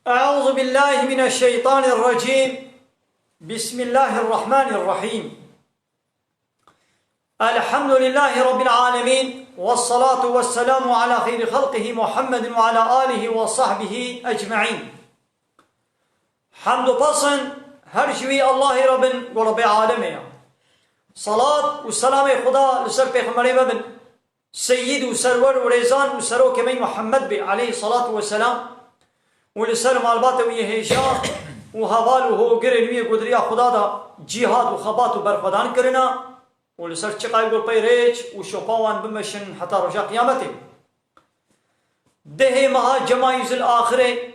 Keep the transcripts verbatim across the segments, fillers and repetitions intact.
أعوذ بالله من الشيطان الرجيم. بسم الله الرحمن الرحيم. الحمد لله رب العالمين، والصلاة والسلام على خير خلقه محمد وعلى آله وصحبه أجمعين. Hemd û pesn her ji wî Allahê re bin, ku Rebê alemê ye. Salat û selamê Xuda li ser Pêxemberê me bin. Seyyid û serwer û rêzan û serokê me Muhammed be, aleyhi salatu ve selam, û li ser malbatê wî yê hêja û heval û hogirên wî yê godiriya Xuda da cîhad û xebat û berxwedan kirina û li ser çiqay got pey rêç û şopa wan bimeşin heta roja qiyametê. Dehê meha Cemayîzil Axirê,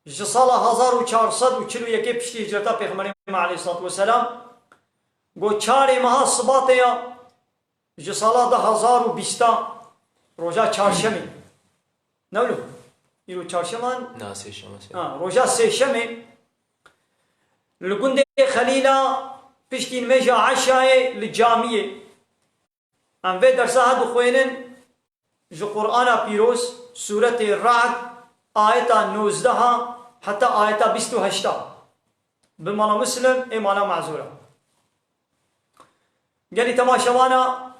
ji sala hezar û çar sed û çil û yekê piştî hicreta Pêxemberê me aleyhissalatu vesselam, go çarê meha Sibatê ya, ji sala du hezar û bîsta, roja çarşemê. Ne wilo? Îro çarşema? Na, sêşema, sê. Ha, roja sêşemê li gundê Xelîla piştî nimêja Eşayê li camiyê. Em vê dersa he dixwênin ji Qur'ana Pîroz, Sûretê Ra'd, ayeta nozdeha heta ayeta bîst û heşta. Bi mala Muslim, ê mala Mezûra. Gelî temaşevana,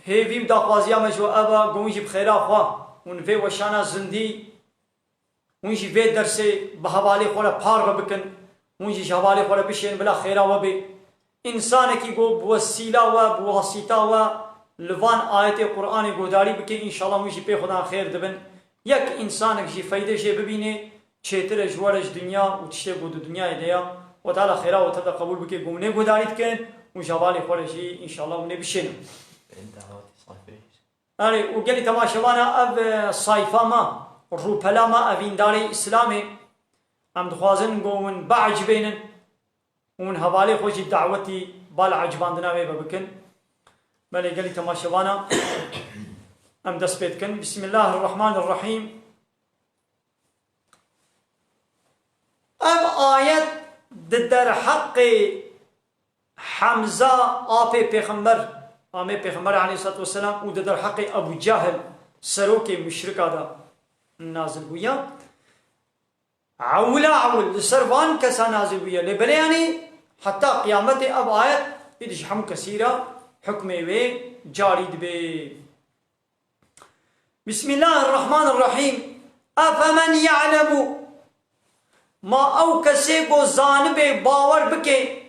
hêvî û daxwaziya me ji we ev e, ku hûn jî bi xêra xwe hûn vê weşana zindî Hûn jî vê dersê bi hevalê xwe re parve bikin, hûn jî ji hevalê xwe re bişên bila xêra we bê. Însanekî ku bi wesîla we, bi wasîta we li van ayetê Qur'anê guhdarî bike, înşallah hûn jî pê xwe dan xêr dibin. Yek însanek jî feyde jê bibînê, çêtir e ji we re ji dinya û tiştê ku di dinyayê de ya. Xwe Teala xêra we tev de qebûl bike, ku hûn ê guhdarî dikin û ji hevalê xwe re jî înşallah hûn ê bişênin. Erê, û gelî temaşevana ev, e, sayfa me, rûpela me, evîndarê Îslamê, em dixwazin ku hûn biecibênin, hûn hevalê xwe jî dawetî bal ecibandina wê ve bikin. Belê gelî temaşevana em dest pê dikin. Bismillahirrahmanirrahîm. Ev ayet di derheqê Hemza apê Pêxember, amê Pêxember aleyhissalatu vesselam û di derheqê Ebû Cehil, serokê muşrika de nazil bûye. Ewla ewil li ser van kesa nazil bûye. Lê belê yanî heta qiyametê ev ayet êdî ji hemû kesî re hukmê wê carî dibe. Bismillahirrahmanirrahîm. Efemen ya'lemu. Ma ew kesê ku zanibe, bawer bike,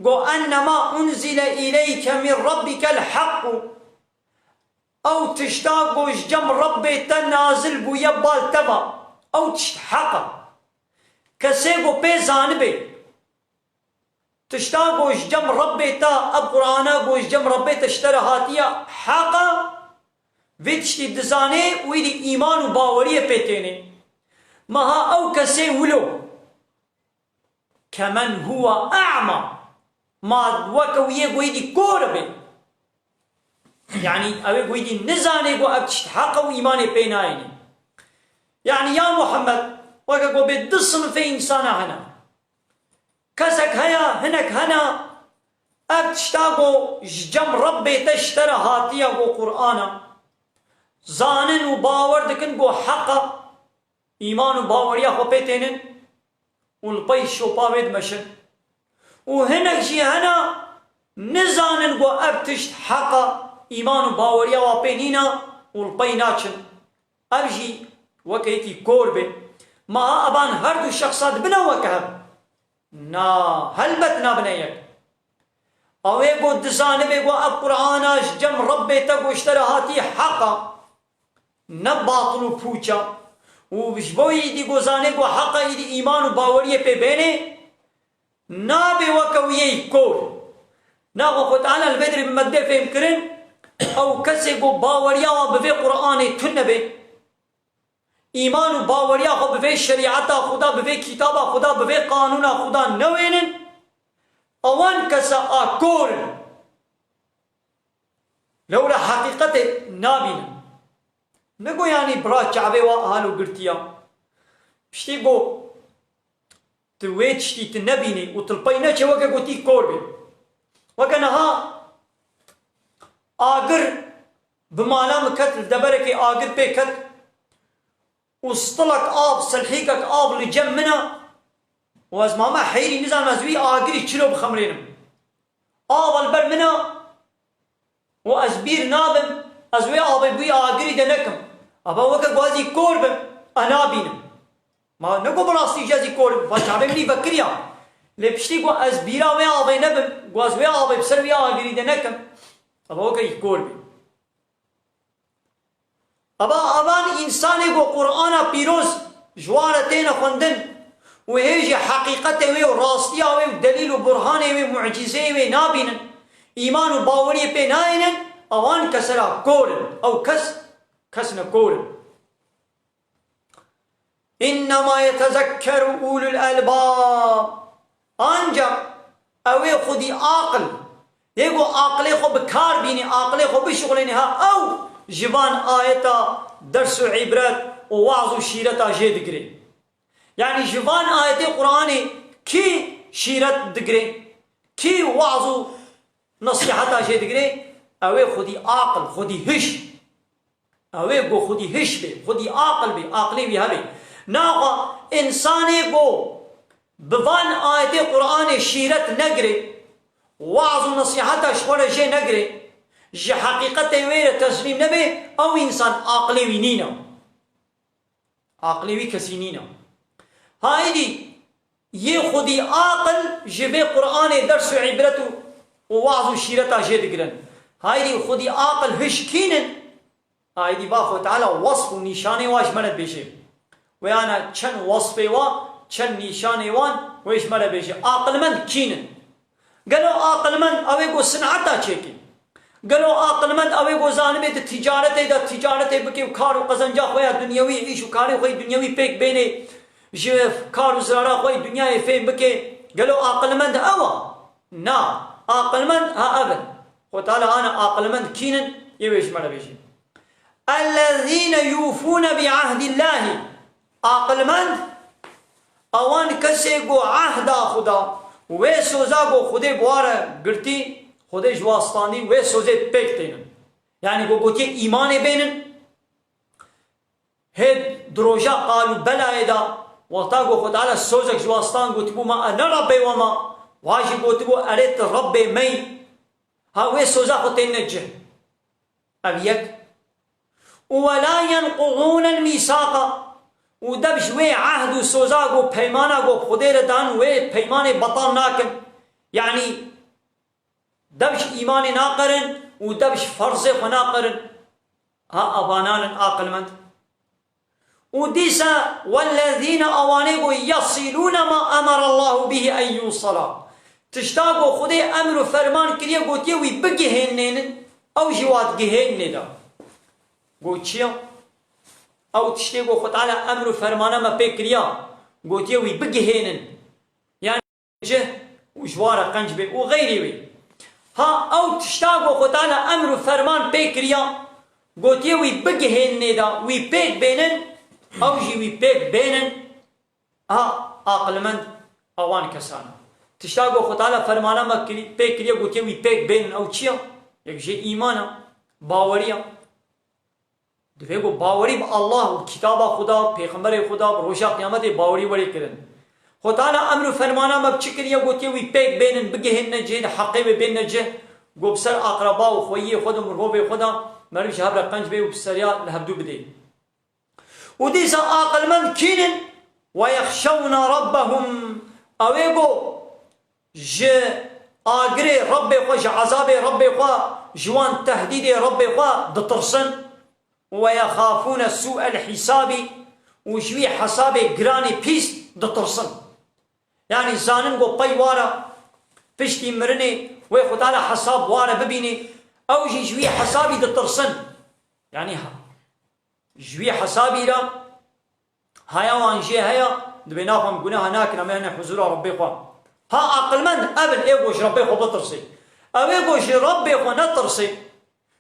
ku ennema unzile ileyke min rabbikel haqqu. Ew tişta ku ji cem Rebbê te nazil bûye bal te ve. Ew tişt heq e. Kesê ku pê zanibe, Tişta ku ji cem Rebbê te, ev Qur'ana ku ji cem Rebbê te ji te re hatiye heq e, vê tiştî dizanê û êdî îman û baweriyê pê tênê. Meha ew kesê wilo, kemen huwa a'ma, ma weke wî yê ku êdî kor be. Yanî ew ê ku êdî nizanê ku ev tişt heq e û îmanê pê nayênê. Yanî ya Muhammed, weke ku bê du sinifê însana hene. Kesek heye, hinek hene, ev tişta ku ji cem Rebbê te ji te re hatiye ku Qur'an e, zanin û bawer dikin ku heq e, îman û baweriya xwe pê tênin û li pey şopa wê dimeşin. Û hinek jî hene, nizanin ku ev tişt heq e, îman û baweriya wan pê nîne û li pey naçin. Ev jî weke yekî kor be. Meha evan her du şexsa dibine weke hev? Na, helbet nabine yek. Ew ê ku dizanibe ku ev Qur'ana ji cem Rebbê te ku ji te re hatî heq e, ne batil û pûç e. Û ji bo êdî ku zanê ku heq e, êdî îman û baweriyê pê bênê, nabe weke wî yê kor. Naxwe Xwe Teala li vê derê bi me dê fêhm kirin, ew kesê ku baweriya wan bi vê Qur'anê tune be, îman û baweriya xwe bi vê şerîeta Xuda, bi vê kitaba Xuda, bi vê qanûna Xuda newênin, ewan kesa a kor in. Lewra heqîqetê nabînin. Nigo yanî bira çavê wa halo girtiya. Piştî got, tu wê tiştî tu nebînî û tu li pey neçe weke gotî kor bî. Weke niha agir bi mala min ket, li deberekê agir pê ket û stilek av, silhîkek av li cem min e û ez mame heyrî nizanim ez wî agirî çilo bixemrênim. Ava li ber min e û ez bîr nabim, ez wê avê bi wî agirî de nekim. Ava weke ku ez jî kor bim, e nabînim. Ma ne ku bi rastî jî ez jî kor bim, va çavê min î vekiriya. Lê piştî ku ez bîra wê avê nebim, ku ez wê avê bi ser wî agirî de nekim, ava weke î kor bim. Ava avan însanê ku Qur'ana pîroz ji wan re têne xwendin û hê jî heqîqetê wê û rastiya wê û delîl û burhanê wê, mucîzeyê wê nabînin, îman û baweriyê pê nayênin, awan kesera kor in. Ew kes, kesine kor in. Înnema yetezekkeru ulul elbab. Ancak ew ê xwedî aqil, yê ku aqilê xwe bi kar bînî, aqilê xwe bişuxulênî, ha ew ji van ayeta ders û îbret û waz û şîreta jê digirê. Yanî ji van ayetê Qur'anê kî şîret digirê, kî waz û nesîheta jê digirê, ew ê xwedî aqil, xwedî hiş. Ew ê ku xwedî hiş bê, xwedî aqil bê, aqilê wî hebe. Naxa însanê ku bi van ayetê Qur'anê şîret negirê, waz û nesîheta ji xwe re jê negirê, ji heqîqetê wê re teslîm nebe, ew însan aqilê wî nîne. Aqilê wî kesî nîne. Haydî yê xwedî aqil ji vê Qur'anê ders û îbret û, û waz û şîreta jê digirin. Haydî xwedî aqil hiş kînin? Aydî va Xwe Teala wesf û nîşanê wa ji me re dibêje. Wê ana çend wesfê wa, çend nîşanê wan, wê ji me re bêje. Aqilmend kîn in? Gelo aqilmend ew ê ku sineta çêke? Gelo aqilmend ew ê ku zanibê di ticaretê de ticaretê bike û kar û qezenca xwe ya dunyewî, îş û karê xwe yê dunyewî pêk bênê, ji kar û zirara xwe yê dunyayê fêm bike? Gelo aqilmend ew a? Na, aqilmend ha ev in. Xwe Teala ana aqilmend kîn in, yê wê ji me re bêje. Ellezîne yûfûne bi ehdillâhi. Aqilmend, ewan kesê ku ehda Xuda, wê soza ku Xwedê bi wa re girtî, Xwedê ji wa standî, wê sozê pêk tênin. Yanî ku gotiye îmanê bênin, hê di roja qal û belayê de, wexta ku Xwe Teala sozek ji wa stand gotibû ma e ne Rebbê we ma, wa jî gotibû erê tu Rebbê me yî, ha wê soza xwe tênine cih. Ev yek. Û we la yenqudûnel mîsâqa. Û dev ji wê ehd û soza ku peymana ku bi Xwedê re dan wê peymanê betal nakin. Yanî dev ji îmanê naqerin û dev ji ferzê xwe naqerin. Ha avanan in aqilmend. Û dîsa wellezîne awanê ku yesilûne ma emerallahu bihi en yûsala. Tişta ku Xwedê emr û ferman kiriye gotiye wî bigihênênin, ew jî wa digihênê de. Got çi ya? Ew tiştê ku Xwe Teala emr û fermana me pê kiriya, gotiye wî bigihênin. Yanî cih û ji wa re qenc bê û xeyrî wê. Ha ew tişta ku Xwe Teala emr û ferman pê kiriya, gotiye wî bigihênê de, wî pêk bênin, ew jî wî pêk bênin. Ha aqilmend ewan kesan e. Tişta ku Xwe Teala fermana me kirî-, pê kiriye, gotiye wî pêk bênin, ew çi ya? Yek jê îman e, bawerî ya. Divê ku bawerî bi Allah û kitaba Xuda, pêxemberê Xuda, bi roja qiyametê bawerî were kirin. Xwe Teala emr û fermana me bi çi kiriye, gotiye wî pêk bênin, bigihênine cihê de heqê wê bênine cih, ku bi ser aqreba û xweyiyê xwe de, mirovê xwe de, meriv ji hev re qenc bê û bi seriya li hevdû bidê. Û dîsa aqilmend kîn in? Ve yexşewne rabbehum. Ew ê ku ji agirê Rebbê xwe, ji ezabê Rebbê xwe, ji wan tehdîdê Rebbê xwe ditirsin. Ve yexafûne sû'el hîsabî, û ji wî hesabê giranê pîs ditirsin. Yanî zanin ku pey ware piştî mirinê wê Xwe Teala hesab ware bibînê, ew jî ji wî hesabî ditirsin. Yanî ha-, ji wî hesabî re haya wan jê heye, dibê naxwe em guneha nakin, em ê hene huzûra Rebbê xwe. Ha aqilmend ev in ê ku ji Rebbê xwe bitirsê. Ew ê ku ji Rebbê xwe netirsê,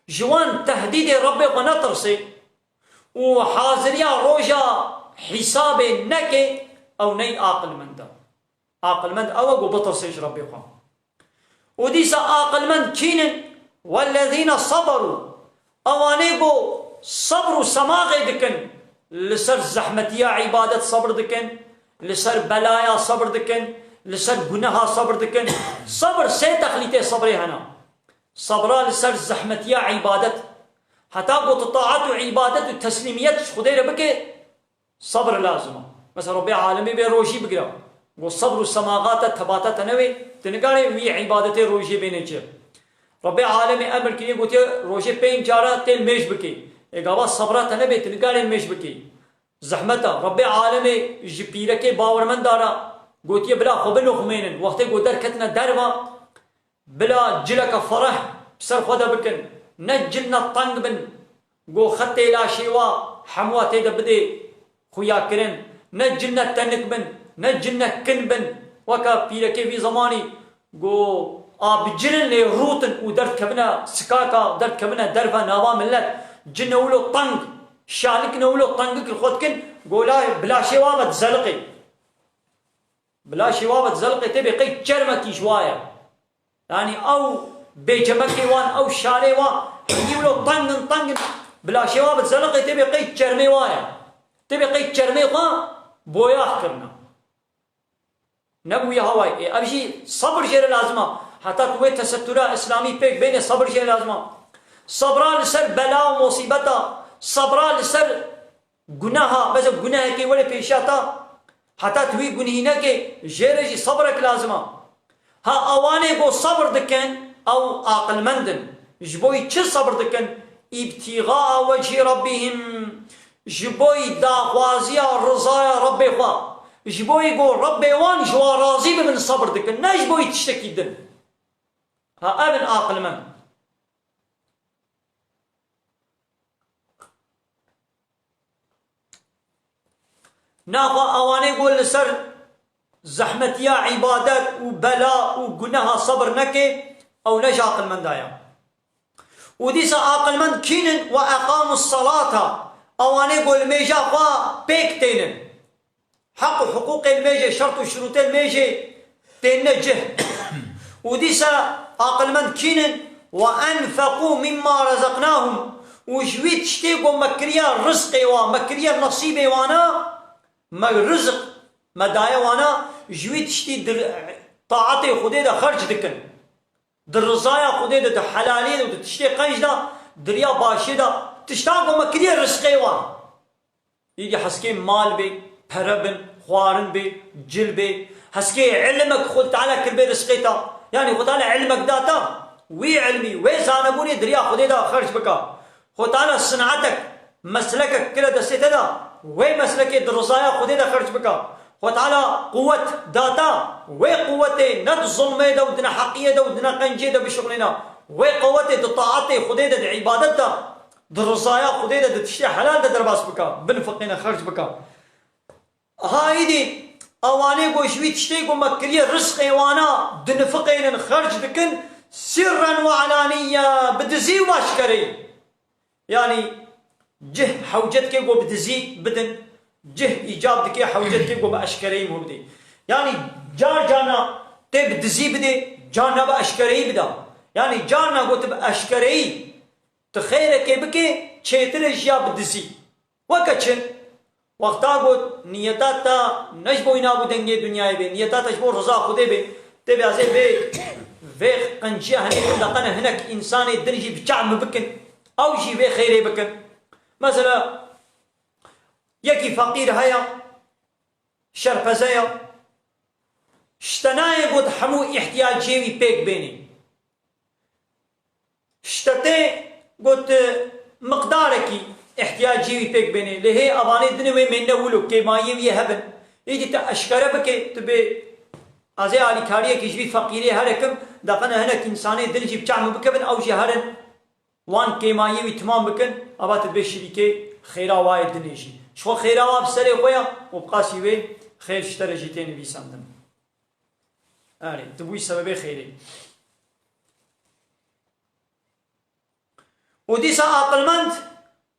ji wan tehdîdê Rebbê xwe netirsê û haziriya roja hîsabê neke, ew ney aqilmend e. Aqilmend ew e ku bitirsê ji Rebbê xwe. Û dîsa aqilmend kîn in? Wellezîne saberû. Ewanê ku sebr û semaxê dikin. li ser zehmetiya îbadet sebir dikin, li ser belaya sebir dikin, li ser guneha sebir dikin. Sebir, sê texlîtê sebrê hene. Sebra li ser zehmetiya îbadet. Heta ku tu taat û îbadet û teslîmiyet ji Xwedê re bike, sebir lazim e. Mesela Rebbê Alemê bê rojî bigire. Got sebr û semaxata tebata te newê, tu nikarê wî îbadetê rojê bêne çi. Rebbê Alemê emir kiriye, gotiye rojê pênc cara tê li mêj bikê. Ê gava sebra te nebê, tu nikarê li mêj bikê. Zehmet e. Rebbê Alemê ji pîrekê bawermenda re gotiye bila xwe binoxmênin. Wextê ku derketine derva, bila cileke fereh bi ser xwe de bikin. Ne cil ne teng bin. Go xetê laşê wa hemû tê de bidê xuyakirin. Ne cil ne tenik bin, ne cil ne kin bin. Weke pîrekê vî zemanî go a bi cilin lê rûtin û derdkevine sikaka, derdkevine derve nava millet. Cil ne wilo teng, şalik ne wilo tengik li xwe dikin. Go la, bi laşê wa ve dizeliqê. Bi laşê wa ve dizeliqê tê bê qey çermekî ji wa ye. Yanî ew bêcemekê wan, ew şarê wan, hindî wilo tengin, tengin, bi laşê wa bi zeliqê tê bê qey çermê wa ye. Tê bê qey çermê xwe boyax kirine. Nebûye hawayê. Ê, ev jî sebir jê re lazim e. Heta ku wê tesettûra îslamî pêk bêne, sebir jê re lazim e. Sebra li ser bela û musîbeta, sebra li ser guneha, mesela gunehekê were pêşiya te, heta tu wî gunehî neke, jê re jî sebrek lazim e. Ha, ewanê ku sebr dikin, ew aqilmend in. Ji bo yî çi sebr dikin? Îbtîxaa wechî rabbîhim. Ji bo yî daxwaziya rizaya Rebbê xwe. Ji bo yî ku Rebbê wan ji wan razî bibin sebr dikin. Ne ji bo yî tiştekî din. Ha, ev in aqilmend. Naxwe ewanê ku li ser zehmetiya îbadet û bela û guneha sebir neke, ew ne ji aqilmenda ye. Û dîsa aqilmend kîn in? Ve eqamus salata, ewanê ku li mêja xwe pêk tênin. Heq û hiqûqê li mêjê, şert û şirûtê li mêjê têne cih. Û dîsa aqilmend kîn in? Ve enfeqû mimma rezeknahum. Û ji wî tiştê ku me kiriye rizqê wan, me kiriye nesîbê wana, me rizq me daye wana, ji wî tiştî di taetê Xwedê de xerc dikin. Di rizaya Xwedê de, di helaliyê de, di tiştê qenc de, di riya başiyê de, tişta ku me kiriye rizqê wan. Îdî heskê mal bê, pere bin, xwarin bê, cil bê, heskê ilmek Xwed Teala kiribê rizqê te. Yanî Xwed Teala ilmek da te, wî ilmî, wê zanebûnê di riya Xwedê de xerc bike. Xwed Teala sinetek, meslekek kire destê te de, wê meslekê di rizaya Xwedê de xerc bike. Xwed Teala quwet da te, wê quwetê ne di zulmê de û di neheqiyê de û di neqencê de bişuxulîne. Wê quwetê di taetê Xwedê de, di îbadet de, di rizaya Xwedê de, di tiştê helal de derbas bike, binifiqîne, xerc bike. Ha îdî ewanê ku ji wî tiştê ku me kiriye rizqê wana dinifiqênin, xerc dikin, sirren ve alaniye, bi dizî û aşkereyî. Yanî cih hewcet ke ku bi dizî bidin, cih îcab dike hewcet ke ku bi eşkereyî bidê. Yanî car carna tê bi dizî bidê, carna bi eşkereyî bida. Yanî carna ku tu bi eşkereyî tu xeyrekê bikê, çêtir e ji ya bi dizî. Weke çi? Wexta got niyeta te ne ji bo îna bû dengê dinyayê bê, niyeta te ji bo riza Xwedê bê, tê bê ez ê vê, vê qenciya hinê din deqene hinek însanê din jî bi çavê min bikin, ew jî vê xeyrê bikin. Mesela, yekî feqîr heye, şerpeze ye, ji te nayê got hemû îhtiyacê wî pêk bênê. Ji te tê got, e, miqdarekî ihtiyacê wî pêk bênê. Lê hê evanê dinê wê mêne wilo, kêmayiyê wî hebin. Êdî te eşkere bike, tu bê ez ê alîkariyekî ji vî feqîrê here kim, deqene hinek însanê din jî bi çavê min bikevin, ew jî herin, wan kêmayiyê wî timam bikin, ava tu dibê şirîkê xêra wayê dinê jî. Ji xwe xêra wa bi serê xwe ya û bi qasî wê xêr ji te re jî tê nivîsandin. Erê, tu bûyî sebebê xêrê. Û dîsa aqilmend,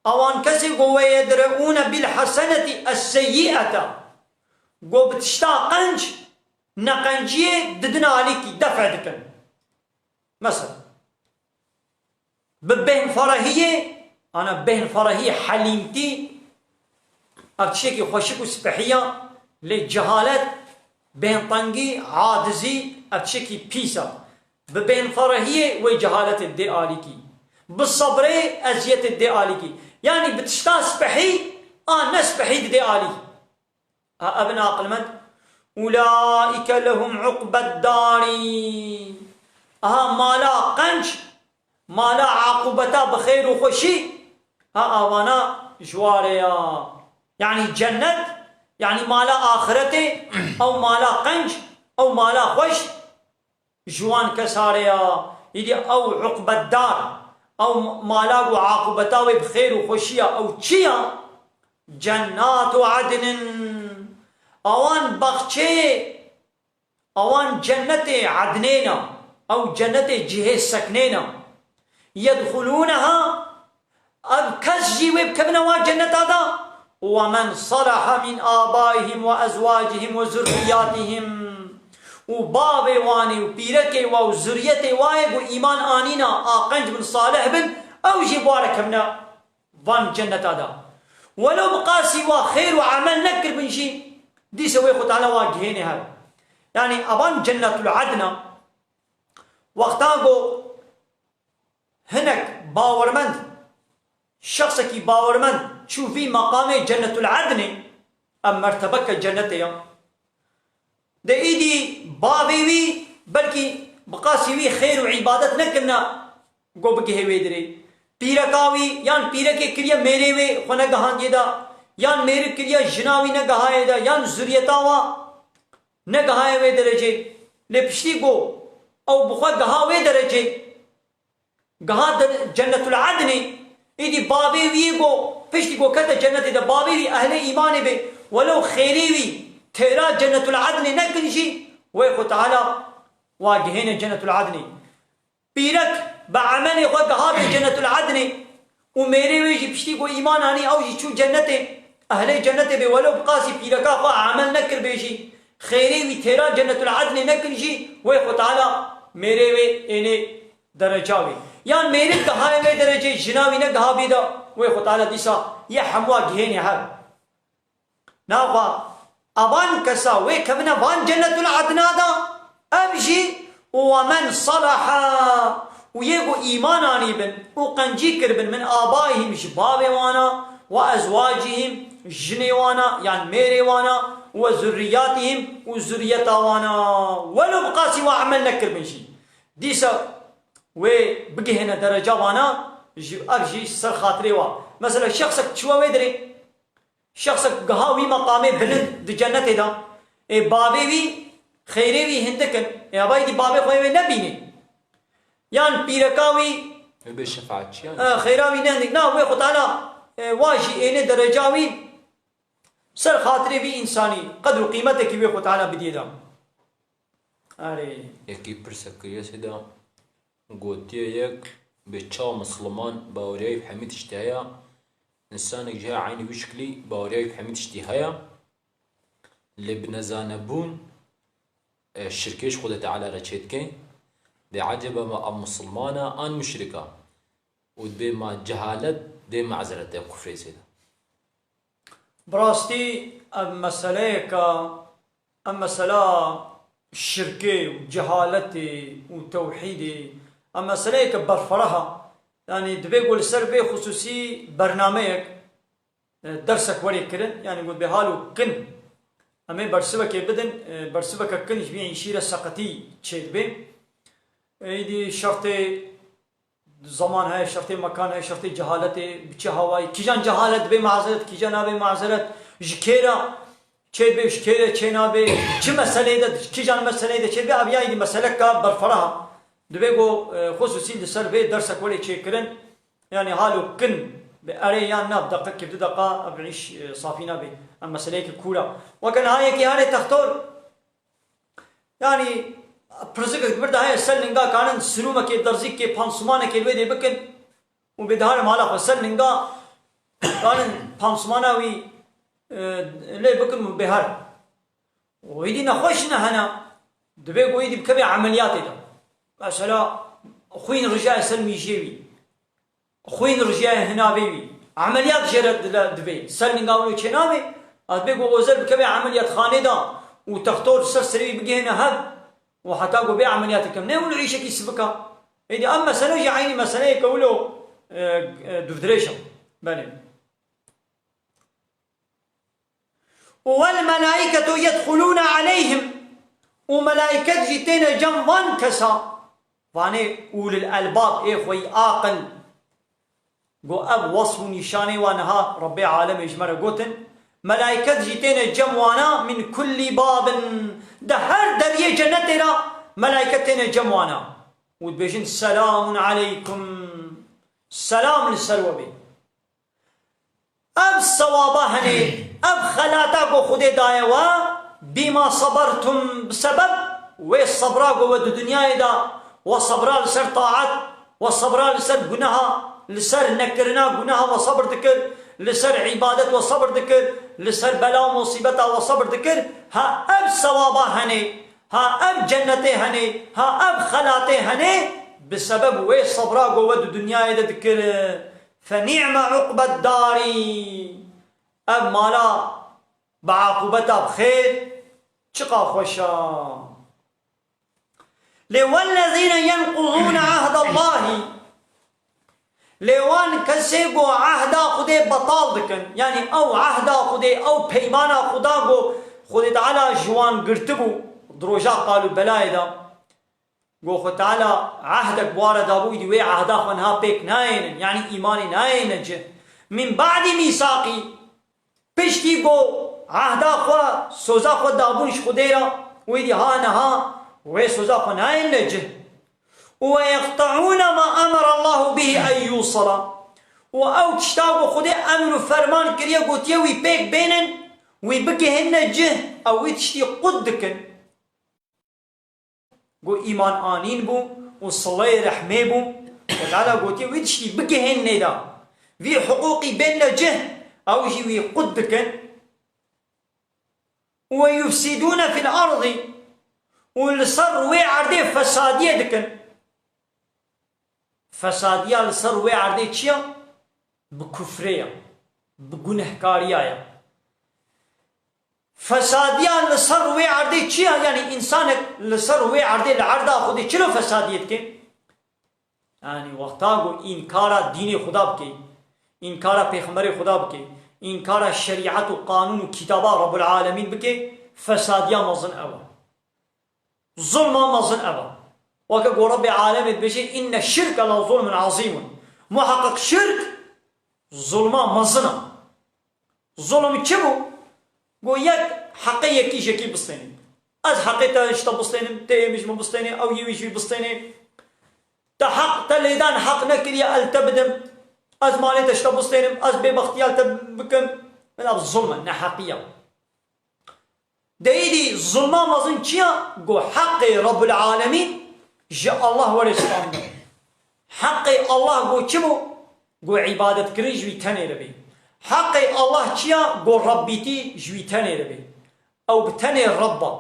ewan kesê ku we yedreûne bil hesenetî es-seyyi'ete, ku bi tişta qenc, neqenciyê didin alîkî, def dikin. Mesela, bi bêhnferehiyê, ana bêhnferehî, helîmtî, Ev tiştekî xweşik û spehî ya, lê cehalet, bêntengî, acizî, ev tiştekî pîs e. Bi bênferehiyê wê cehaletê dê alîkî. Bi sebrê eziyetê dê alîkî. Yanî bi tişta spehî, a ne spehî didê alî. Ha, ev in aqilmend. Ulaîke lehum uqbed darî. Aha, mala qenc, mala aqûbeta bi xêr û xweşî, ha, avana ji wa re ya. Yanî cennet, yanî mala axiretê, ew mala qenc, ew mala xweş, ji wan kesa re ya, îdî ew uqbeddar, ew mala ku aqûbeta wê bi xêr û xweşî ya, ew çi ya? Cennatu adnin. Awan baxçeyê, awan cennetê Adnê ne, ew cennetê cihê seknê ne. Yedxulûneha, Ev kes jî wê bikevine wan cenneta de. "Ve men salaha min abaihim ve ezwacihim ve zurriyatihim." Û bavê wan ê û pîrekê wa û zuriyetê wa yê ku îman anîna, a qenc bin, salih bin, ew jî bi wa re kevine van cenneta de. Welo bi qasî wa xêr û emel nekiribin jî, dîse wê Xwe Teala wa gihêne hev. Yanî evan cennetul adna, wexta ku hinek bawermend, şexsekî bawermend çû vî meqamê Cennetul Ednê, ev mertebeke cennetê ya. De îdî bavê wî belkî bi qasî wî xêr û îbadet nekirine, ku bigihê wê dirê. Pîreka wî yan pîrekê kiriye mêrê wê xwe negihandiye de, yan mêrik kiriye jina wî negihaye de, yan zuriyeta wa negihaye wê derecê. Lê piştî ku ew bi xwe giha wê derecê, giha de Cennetul Adnê, îdî bavê wî yê ku piştî ku kete cennetê de bavê wî ehlê îmanê bê, welew xêrê wî têra Cennetul Adnê nekin jî, wê Xwe Teala wa gihêne Cennetul Adnê. Pîrek bi emelê xwe giha bê Cennetul Adnê û mêrê wê jî piştî ku îman anî ew jî çû cennetê, ehlê cennetê bê, welew bi qasî pîreka xwe emel nekiribê jî, xêrê wî têra Cennetul Adnê nekin jî, wê Xwe Teala mêrê wê ênê dereca wê. Yan mêrik gihaye wê derecê, jina wî negiha bê de, wê Xwe Teala dîsa yê hemûa gihênê hev. Naxa, evan kesa wê kevine van Cennetul Adna da, ev jî û "ve men salaha", û yê ku îman anîbin û qencî kiribin, "min abaihim", ji bavê wana, "ve ezwacihim", jinê wana, yan mêrê wana, "ve zurriyatihim", û zuriyeta wana, welo bi qasî wa emel nekiribin jî. Dîsa wê bigihêne dereca wana, ji, ev jî ser xatirê wa. Mesela şexsek çiwe wê dirê, şexsek giha wî meqamê bilind di cennetê de, ê bavê wî, xêrê wî hindik in, ê hevayî dî bavê xwe wê nebînê. Yan pîreka wî, Wê bê şefaatçiyan. e, xêra wî ne hindik. Na, wê Xwe Teala, e, wa jî êne dereca wî, ser xatirê vî însanî qedr û qîmetekî wê Xwe Teala bidiyê de. Erê. Yekî pirsek kiriye sêda. Gotiye yek, bê çawa misliman baweriyayî bi hemî tiştî heye, însanek jî heye eynî wî şiklî baweriyayî bi hemî tiştî heye, lê bi nezanebûn, e, şirkê ji Xwedê Teala re çêdike. Dê eceba me ev misilman e an muşrik e? Û dibê ma cehalet dê mezeret e kufrê sêde. Bi rastî ev meseleyeke, ev mesela şirkê û cehaletê û tewhîdê, ev meseleyeke berfireh e. Yanî divê ku li ser vê xusûsî bernameyek, e, dersek werê kirin. Yanî ku dibê halo kin. Em ê bersivekê bidin, e, bersiveke kin ji vî îşî re seqetî çêdibe. Êdî şertê Zaman heye, şertê mekan heye, şertê cehaletê, bi çi hawayî, kîjan cehalet dibê mazeret, kîjan nabê mazeret, ji kê re çêdibê, ji kê re çênabê, çi meseleyê de, kîjan meseleyê de çêdibê, ev ya êdî meseleka berfireh e. Divê ku, e, xusûsî li ser vê dersek were çêkirin, yanî halo kin bi erê yan na, bi deqekê, bi du deqa, ev îş, e, safî nabe. Ev meseleyeke kûr e. Weke niha yekî hane textor, Yanî, pirzikek di vir de heye, ser linga kanin sirûmekê, derzîkê, pansumanekê li wê dê bikin û bê diharê mala xwe ser linga kanin pansumana wî, e, lê bikin û bê herin. Û êdî nexweş ne hene, divê ku êdî bikeve emeliyatê de. Mesela, xwîn rijaye ser mîjiyê wî. Xwîn rijiyaye hinavê wî. Emeliyat jê re dile-, divê. Ser linga wilo çênabê, ez bê ku Ozer bikeve emeliyatxanê de û textor ser serê wî bigihêne hev û heta ku bê emeliyat bikim. Ne wilo îşekî sivik a. Êdî ev mesele jî eynî meseleyeke wilo, e, e, dûvdirêj e. Belê. Û wel melaîketu yedxulûne aleyhim. Û melaîket jî têne cem van kesa. Vanê ulil elbab, ê xweyî aqil. Go ev wasf û nîşanê wa niha Rebbê alemê ji me re gotin. Melaîket jî têne cem wana min kullî babin. Di her deriyê cennetê re melaîket têne cem wana. Û dibêjin selamun aleykum. Selam li ser we bê. Ev sewaba hene, ev xelata ku Xwedê daye we, bîma sebertum, bi sebeb wê sebra ku we di dinyayê de we sebra li ser taat, we sebra li ser guneha, li ser nekirina guneha we sebir dikir, li ser îbadet we sebir dikir, li ser bela û musîbeta we sebir dikir, ha ev sewaba hene, ha ev cennetê hene, ha ev xelatê hene, bi sebeb wê sebra ku we di dinyayê de dikir. Fenî'me uqbed darî. Ev mala bi aqûbeta bi xêr çiqa xweş a. Lê wellezîne yenqudûne ahdallahî. Lê wan kesê ku ehda Xwedê betal dikin, yanî ew ehda Xwedê, ew peymana Xweda ku Xwedê Teala ji wan girtibû di roja qal û belayê de, Go Xwe Teala ehdek bi wa re dabû, îdî wê ehda xwe niha pêk nayênin, yanî îmanê nayêne cih. Min ba'dî mîsaqî, piştî go ehda xwe, soza xwe dabûn ji Xwedê re, wê dî ha niha wê soza xwe nayêne cih. Û we yeqte'ûne ma emere Allahu bihi en yûsala. Û ew tişta ku Xwedê emr û ferman kiriye, gotiye wî pêk bênin, wî bigihînne cih, ew wî tiştî qut dikin. Go îman anîn bû û sileyê rehmê bû. Xwe Teala gotiye, wî tiştî bigihên nêda. Vî hiqûqî bên ne cih, ew jî wî qut dikin. Û we yufsidûne fil erdî. Û li ser wê erdê fesadiyê dikin. Fesadiya li ser wê erdê çi ya? Bi kufrê ya, bi gunehkariya ya. Fesadiya li ser wê erdê çi ya? Yanî însanek li ser wê erdê, li erda Xwedê çilo fesadiyê dike? Yanî wexta ku înkara dînê Xuda bike, înkara pêxemberê Xuda bike, înkara şerîet û qanûn û kitaba Rabbul Alemîn bike, fesadiya mezin ew e. Zulma mezin ev e. Weke ku Rebbê alemê dibêje, inne şirke la zulmun azîmun. Muheqeq şirk zulma mezin e. Zulm çi bû? Go yek heqê yekî ji yekî bistênî. Ez heqê te ji te bistênim, tê yê min ji min bistênê, ew yê wî ji wî bistênê. Te heq, te lêdan heq nekiriye, ez li te bidim. Ez malê te ji te bistênim, ez bêbextiya li te bikim. Bila zulm e, neheqiya. Deyî dî zulma mezin çi ya? Go heqê Rabbul Alemîn ji Allah were standin. Heqê Allah go çi bû? Go îbadetkirin ji wî tenê re bê. Heqê Allah çi ya? Go Rabbîtî ji wî tenê re bê. Ew bi tenê Rabb e.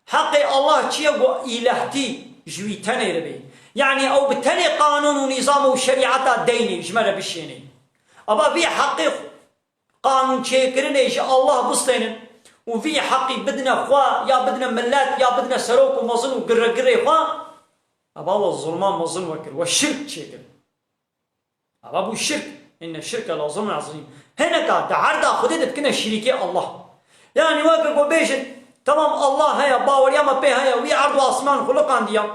Heqê Allah çi ya? Go îlehtî ji wî tenê re bê. Yanî ew bi tenê qanûn û nîzam û şerîeta deynê ji me re bişênê. Eva vî heqê qanûnçêkirinê ji Allah bistênin û vî heqî bidine xwe, ya bidine millet, ya bidine serok û mezin û giregirê xwe, eva we zulma mezin we kir, we şirk çêkir. Eva bû şirk. Inne şirke la zulmun azîm. Hineka di erda Xwedê de dikine şirîkê Allah. Yanî weke ku bêjin, temam Allah heye, baweriya me pê heye, wî erd û asman xuliqandiya.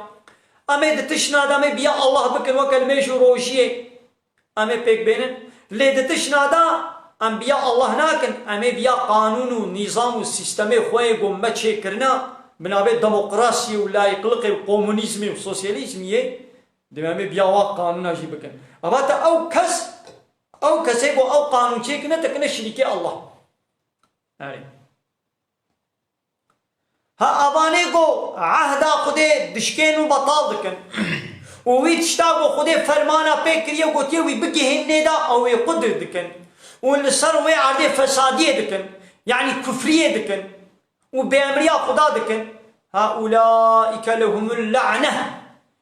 Em ê di tişna de em ê biya Allah bikin weke li mêj û rojiyê. Em ê pêk bênin. Lê di tişna de em biya Allah nakin, em ê biya qanûn û nîzam û sîstemê xwe yê ku me çêkirine, bi navê demokrasiyê û layîqliqê û komunîzmê û sosyalîzmiyê, divê em ê biya wa qanûna jî bikin. Eva te ew kes, ew kesê ku ew qanûn çêkine, te kine şirîkê Allah. Erê. Ha, evanê ku ehda Xwedê dişkên û betal dikin û wî tişta ku Xwedê fermana pê kiriye, gotiye wî bigihînê de, ew wê qut dikin û li ser wê erdê fesadiyê dikin, yanî kufriyê dikin û bêemriya Xuda dikin, ha, ulaîke lehumul le'ne,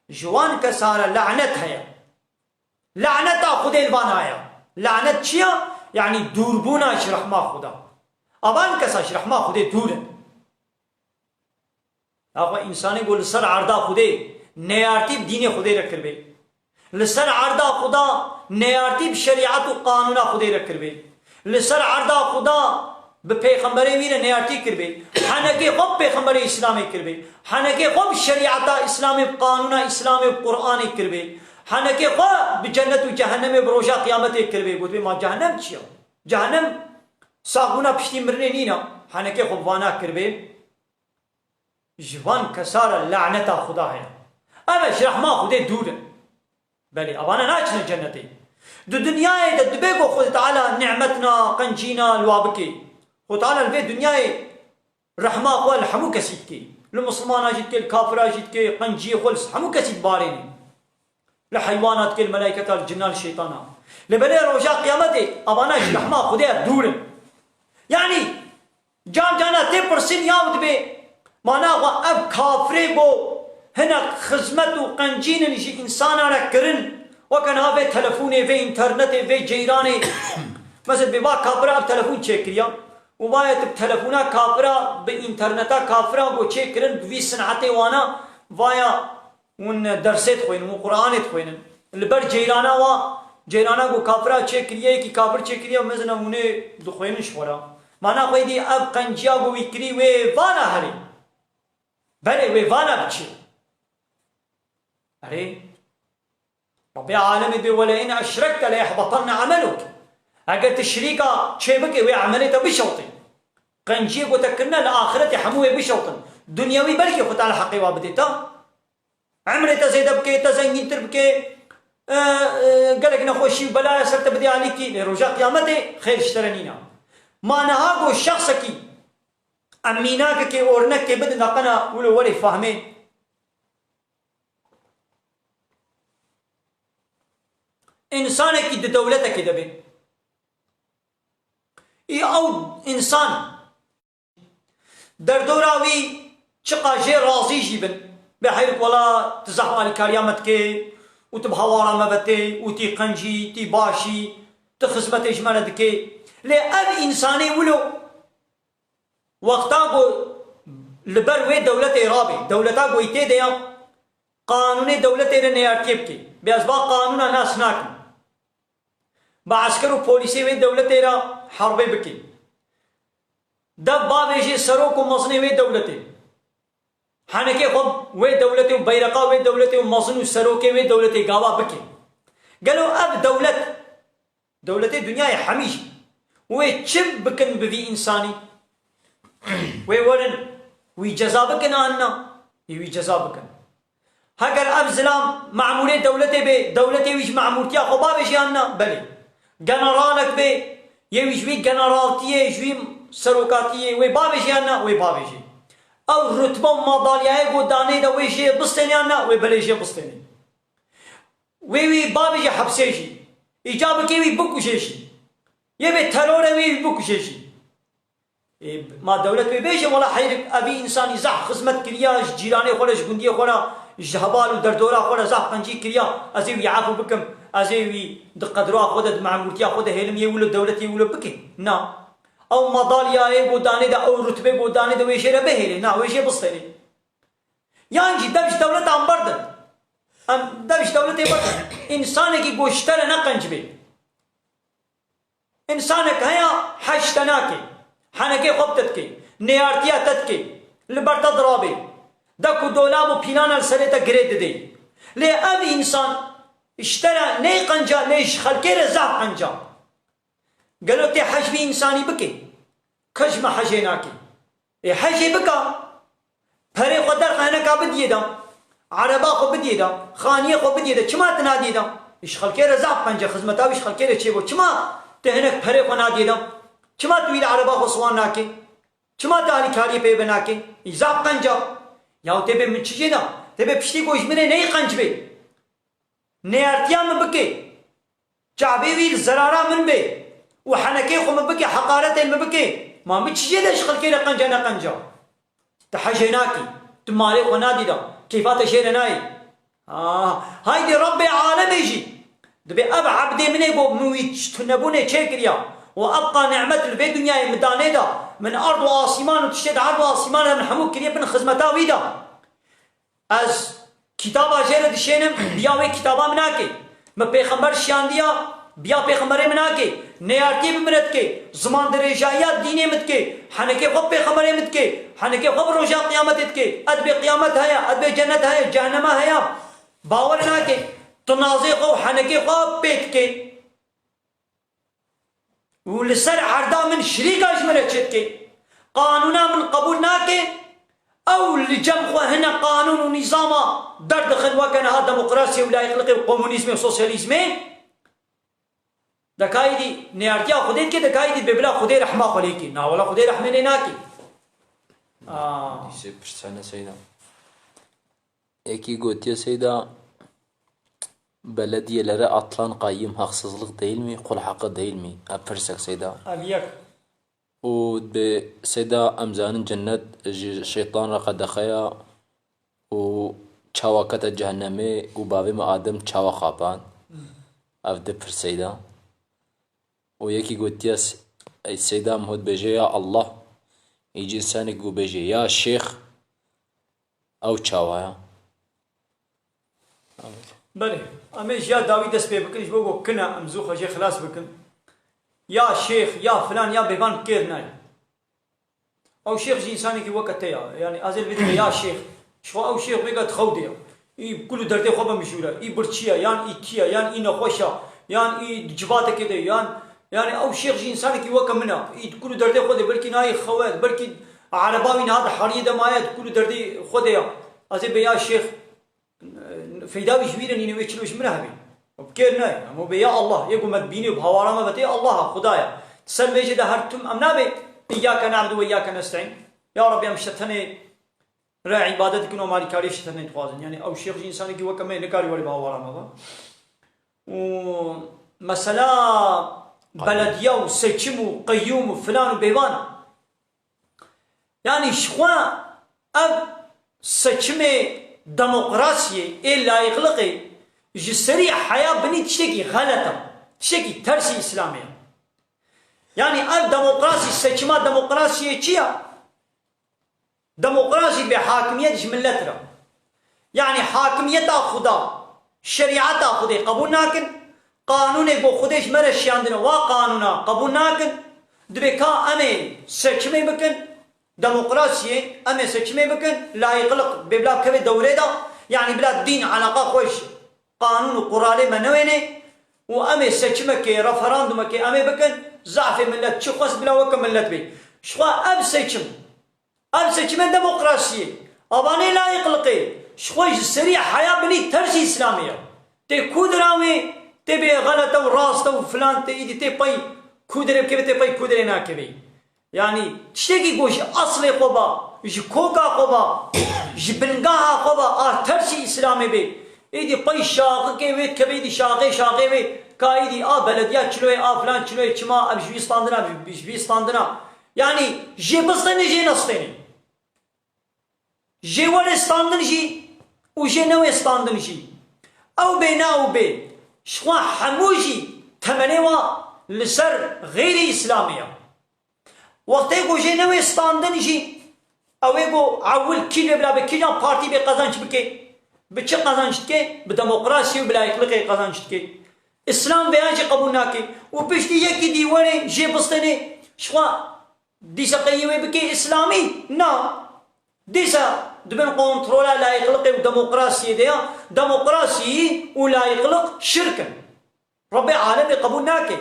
ji wan kesan re lanet heye. Laneta Xwedê li van haya. Lanet çi ya? Yanî dûrbûna ji rehma Xuda. Avan kesa ji rehma Xudê dûr in. Axa însanê ku li ser erda Xudê neyartî bi dînê Xudê re kiribê. Li ser erda Xuda neyartî bi şerîet û qanûna Xudê re kiribê. Li ser erda Xuda bi pêxemberê wî re neyartî kiribê. Henekê xwe bi pêxemberê Îslamê kiribê. Henekê xwe bi şerîeta Îslamê, bi qanûna Îslamê, bi Qur'anê kiribê. Henekê xwe bi cennet û cehennemê, bi roja qiyametê kiribê. Gotibê, ma cehennem çi ya? Cehennem saxbûna piştî mirinê nîne. Henekê xwe bi vana kiribê. Ji van kesa re laneta Xuda heye. Ev e, ji rehma Xudê dûr in. Belê, evana naçine cennetê. Di dinyayê de dibe ku Xwedê Teala nimetna, qencîna li wa bike. Xwedê Teala li vê dinyayê rehma xwe li hemû kesî dike. Li misilmana jî dike, li kafira jî dike, qenciyê xwe li hemû kesî dibarêne. Li heywana dike, li melayketa, li cinna, li şeytana. Lê belê roja qiyametê evana ji rehma Xwedê dûr in. Yanî, Can cana tê pirsîn ya dibê, mana xwe ev kafirê ku hinek xizmet û qencînin ji însana re kirin, weke niha vê telefonê, vê înternetê, vê ceyranê, mesela bê va kafira ev telefon çêkiriya û vaye tu bi telefona kafira, bi înterneta kafira ku çêkirin, bi vî sinetê wana, vaya Hûn dersê dixwînin, hûn Qur'anê dixwînin. Li ber ceyrana wa, ceyrana ku kafira çêkiriye, yekî kafir çêkiriye, mezina hûn ê dixwînin ji xwe re. Mana xwe dî ev qenciya ku wî kirî wê vana herê. Belê wê vana biçe. Erê. Rabbê alemê bê wele in eşrekte le yehbatenne emeluk. Eger tu şirîka çê bike wê emelê te bişewtê. Qenciyê ku te kirine li axiretê hemû wê bişewtin. Dunyewî belkî Xwedê li heqê wa bidê te. Emrê te zêde bike, te zengîntir bike, e, e, gelek nexweşî û belaya ser te bidê alîkî, lê roja qiyametê xêr ji te re nîne. Ma niha ku şexsekî em mînakekê, ornekê bidin de qena wilo werê fahmê. Însanekî di dewletekê de be. Î ew însan Derdora wî çiqa jê razî jî bin, bê heyrik wela tu zehf alîkariya me dikê û tu bi hawara me ve tê û tî qencî, tî başî, tu xizmetê ji me re dikê. Lê ev însanê wilo wexta ku li ber wê dewletê rabê, dewleta ku wî tê de ya, qanûnê dewletê re neyartiyê bikê. Bê ez va qanûna nas nakim. Bi esker û polîsê wê dewletê re herbê bikê. Dev bavêjê serok û mezinê wê dewletê. Henekê xwe wê dewletê û beyreqa wê dewletê û mezin û serokê wê dewletê gava bike. Gelo ev dewlet, dewletê dinyayê hemî jî, wê çi bikin bi vî însanî? Wê werin, wî ceza bikin an na? Ê wî ceza bikin. Heger ev zilam memûrê dewletê bê, dewletê wî ji memûrtiya xwe bavêjî an na? Belê. Generalek bê, yê wî ji wî generaltiyê, ji wî serokatiyê wê bavêjî an na? Wê bavêjî. Ew rutbe û madalyayê ku danê de wê jê bistênê an na? Wê belê jê bistênê. Wê wî bavêjî hepsê jî. Îca bikê wî bikujê jî. Yê bê teror e wê wî bikujê jî. Ê, ma dewlet wê bêje, wela heyrik, evî însanî zehf xizmet kiriya, ji cîranê xwe re, ji gundiyê xwe re, ji heval û derdora xwe re zehf qencî kiriya, ez ê wî efû bikim, ez ê wî di qedra xwe de, di memûrtiya xwe de hêlim yê wilo dewletê wilo bike. Na. Ew madalyayê ku danê de, ew rutbê ku danê de wê jê re bihêlê. Na, wê jê bistênê. Yan jî dev ji dewleta em berdin. Em dev ji dewletê berdin. Însanekî ku ji te re ne qenc bê. Însanek heya hej te nake, henekê xwe bi te dike, neyartiya te dike, li ber te dirabê, dek û dolab û pîlana li serê te girê didê. Lê ev însan ji te re ney qenca, lê ji xelkê re zaf qenca. Gelo tê hej vî însanî bike? Kes ji me hejê nake. Ê hejê bika. Perê xwe derxe hineka bidiyê de. Ereba xwe bidiyê de. Xaniyê xwe bidiyê de. Çima tu nadiyê de? Ji xelkê re zaf qenc e, xizmeta wî ji xelkê re çêbû. Çima tu hinek perê xwe nadiyê de? Çima tu wî li ereba xwe siwan nake? Çima tu alîkariyê pê ve nake? Î zaf qenc e. Yaw tê bê min çi jê de? Tê bê piştî ku ji min re ney qenc bê. Neyartiya min bike. Çavê wî li zerara min bê û henekê xwe min bike, heqaretê min bike. Ma min çi jê de ji xelkê re qenca neqenca? Tu hejê nakî, tu malê xwe nadî de, kêfa te jê re nayê. Ah, haydê Rebbê alemê jî Dibê ev ebdê min ê ku min wî tunebûnê çêkiriya û ebqa nimet li vê dinyayê min danê da, min erd û asîman û tiştê di erd û asîman de min hemû kiriye bin xizmeta wî da. Ez kitaba jê re dişênim, biya wê kitaba min nake. Min pêxember şiyandiya, biya pêxemberê min nake. Neyartiyê bi min re dike, ziman dirêjayiya dînê min dike, henekê xwe bi pêxemberê min dike, henekê xwe bi roja qiyametê dike. Edibê qiyamet heye, edibê cennet heye, cehenneme heye. Bawer nake. Tinazê xwe û henekê xwe pê dike. Û li ser erda min şirîka ji min re çêdike. Qanûna min qebûl nake. Ew li cem xwe hine qanûn û nîzama derdixin weke niha demokrasiyê û layîqliqê û komunîzmê û sosyalîzmê. Dekayî dî nêartiya Xwedê dike, dekayî dî bê bila Xwedê rehma xwe lê ke. Na wela Xwedê rehmê lê nake. Aa. Dîsê pirsene seyda. Eki gotiye seyda, belediyelere atlan kayyum haksızlık değil mi, kul hakkı değil mi? Ev pirsek seyda. Ev yek. Û bi seyda em zanin cennet ji şeytan re qedexe ya û çawa kete cehennemê û bavê me Adem çawa xapan? Ev di pirseyda. Û yekî gotiye s-, ey seyda em hû dibêje ya Allah, ê cî insanê ku bêje ya şêx, ew çawa ya? Belê, em ê ji ya dawî dest pê bikin, ji bo ku kine em zû xwe jê xilas bikin. Ya şêx, ya filan, ya bêvan kêr nayê. Ew şêx jî însanekî weke te ya. Yanî ez ê li vê dibê ya şêx. Ji xwe ew şêx vêga di xew de ya. Î kul û derdê xwe be mijûr e. Î birçî ye, yan î kî ye, yan î nexweş e, yan î di civatekê de ye, yan, yanî ew şêx jî însanekî weke min e. Î di kul û derdê xwe de, belkî nayê xew e, belkî ereba wî niha di heriyê de maye, di kul û derdê xwe de ya. Ez ê bê ya şêx. Feyda wî ji wî re nîne, wê çilo ji min re hebê. Bi kêr nayê. Em û bê ya Allah, yê ku me dibînî û bi hawara me ve tê Allah e, Xuda ye. Di ser vê jê de her tim em nabê, "Îyyâke na'budu ve îyyâke nesta'în." Ya Rabbi, em ji te tenê re îbadet dikin û em alîkariyê ji te tenê dixwazin. Yanî ew şêx jî însanekî weke me ye, nikarî werî bi hawara me ve. Û mesela belediye û seçim û qeyyûm û filan û bêvan. Yanî ji xwe ev seçimê demokrasiyê ê layîqliqê ji serî heya binî tiştekî xelet e, tiştekî tersî Îslamê ye. Yanî ev demokrasî, seçima demokrasiyê çi ye? Demokrasî bê hakimiyet ji millet re. Yanî hakimiyeta Xuda, şerîeta Xwedê qebûl nakin, qanûnê ku Xwedê ji me re şiyandine, wa qanûna qebûl nakin, dibê ka em ê seçimê bikin, demokrasiyê, em ê seçimê bikin, layîqliq bê bila bikeve dewrê de, yanî bila dîn eleqa xwe ji qanûn û quralê me newênê û em ê seçimekê, referandumekê em ê bikin, zafê millet çi xwest bila weke millet bê. Ji xwe ev seçim, Ev seçimên demokrasiyê, avanê layîqliqê, ji xwe ji serî heya binî tersî Îslamê ye. Tê kûdira wê, tê bê xelete û raste û filan, tê îdî tê pey kûdirê bikeve, tê pey kûdirê nakeve. Yanî tiştekî ku ji eslê xwe ba, ji koka xwe ba, ji bingeha xwe ba, a tersî Îslamê bê. Îdî pey şaxikê wê dikeve, îdî şaxê şaxê wê, ka îdî a belediya çiloyê, a filan çiloyê, çima ev ji wî standina, ji wî standina. Yanî jê bistêne, jê nestêne. Jê were standin jî û jê newê standin jî. Ew bê ne ew bê. Ji xwe hemû jî temenê wa li ser xeyrî Îslamê ye. Wextê ku jê newê standin jî, ew ê ku ewil kî lê bila be, kîjan partî bê qezenç bike, bi çi qezenç dike? Bi demokrasiyê û bi layîqliqê qezenç dike. Îslam vêyan jî qebûl nake. Û piştî yekî dî were jê bistêne, ji xwe dîsa qeyî wê bike îslamî? Na. Dîsa di bin kontrola layîqliqê û demokrasiyê de ya. Demokrasiyî û layîqliq şirk in. Rebbê alemê qebûl nake.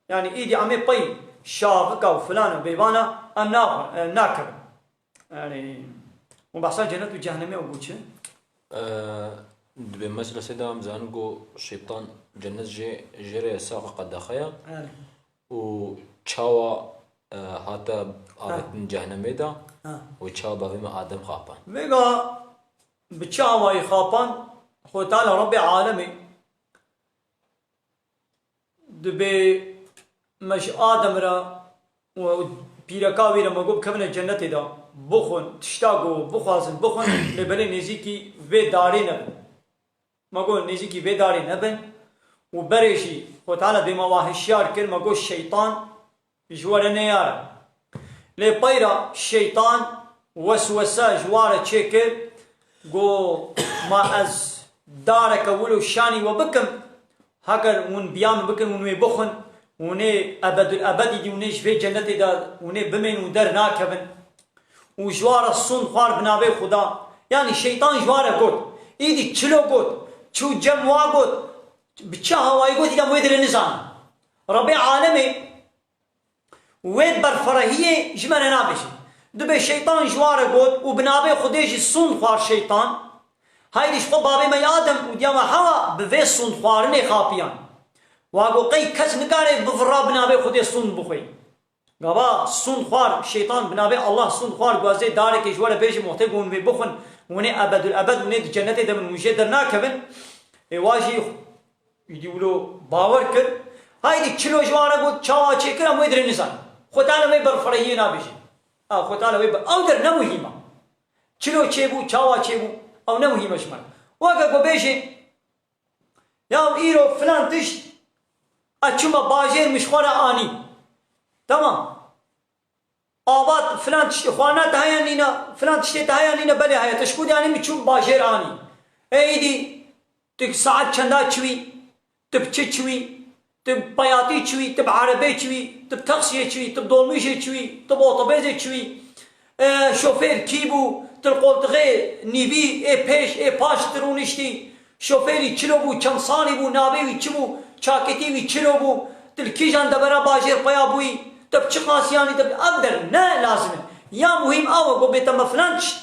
Yanî îdî em ê pey şaxika û filan û bêvana em naxwe-, e, nakevin. Yanî, û behsa cennet û cehennemê û bû çi? Ee, dibê mesela seyda em zanin ku şeytan cennet jê, jê re saxa qedexe ya. Yanî. Û çawa, e, hate Ha. avêtin cehennemê de Ha. û çawa bavê me Adem xapan. Vêga bi çi awayî xapan? Xwedê Teala Rebbê alemê dibê me ji Adem re û pîreka wî re me got bikevine cennetê de, bixwin, tişta ku bixwazin bixwin, lê belê nêzîkî vê darê nebin. Me got nêzîkî vê darê nebin û berê jî Xwe Teala dê me wa hişyar kir, me got, Şeytan ji we re neyar e. Lê peyra şeytan weswese ji wa re çêkir, got, ma ez dareke wilo şanî we bikim, heger hûn biya min bikin, hûn wê bixwin, hûn ê ebedul ebedî dî, hûn ê ji vê cennetê de, hûn ê bimên û dernakevin. Û ji wa re sûnd xwar bi navê Xuda. Yanî şeytan ji wa re got. Îdî çilo got, çû cem wa got, bi çi hawayî got, îdî em wê dirê nizanin. Rebê alemê Wê berferehiyê ji me re nabêje. Dibê şeytan ji wan re got û bi navê Xwedê jî sûnd xwar şeytan. Haydî ji xwe babê me yê Adem û diya me Hewa bi vê sûnd xwarinê xapiyan. Wa got qey kes nikare bivira bi navê Xwedê sûnd bixwe. Gava sûnd xwar şeytan bi navê Allah sûnd xwar, got ez ê darekê ji we re bêjim, wextê ku hûn vê bixwin, hûn ê ebedul ebed, hûn ê di cennetê de bin, hûn jê dernakevin. Ê wa jî Îdî wilo bawer kir. Haydî çilo ji wan re got, çawa çêkir, em wê dirê nizanin. Xwe Teala wê berferehiyê nabêje. A, Xwe Teala wê ber-, ew der ne muhîm e. Çilo çêbû, çawa çêbû, ew ne muhîm e ji me re. Weke ku bêjê, ya îro filan tişt, ez çûme bajêr, min ji xwe re anî. Tamam. Ava filan tiştê xwarina te heye nîne, filan tiştê te heye nîne, belê heye. Te ji ku dî anî, min çû bajêr anî. Ê îdî, tu saet çenda çûyî, tu bi çi çûyî, tu bi peyatî çûyî, tu bi erebê çûyî, tu bi taksiyê çûyî, tu bi dolmûşê çûyî, tu bi otobêzê çûyî. E, şofêr kî bû, tu li qoltixê nîvî, ê pêş, ê paş tu rûniştî. Şofêrî çilo bû, çend salî bû, navê wî çi bû, çaketî wî çilo bû, tu li kîjan debera bajêr peya bûyî, te bi çi qasî anî, te bi, ev der ne lazim e. Ya muhîm ew e, ku bê te me filan tişt,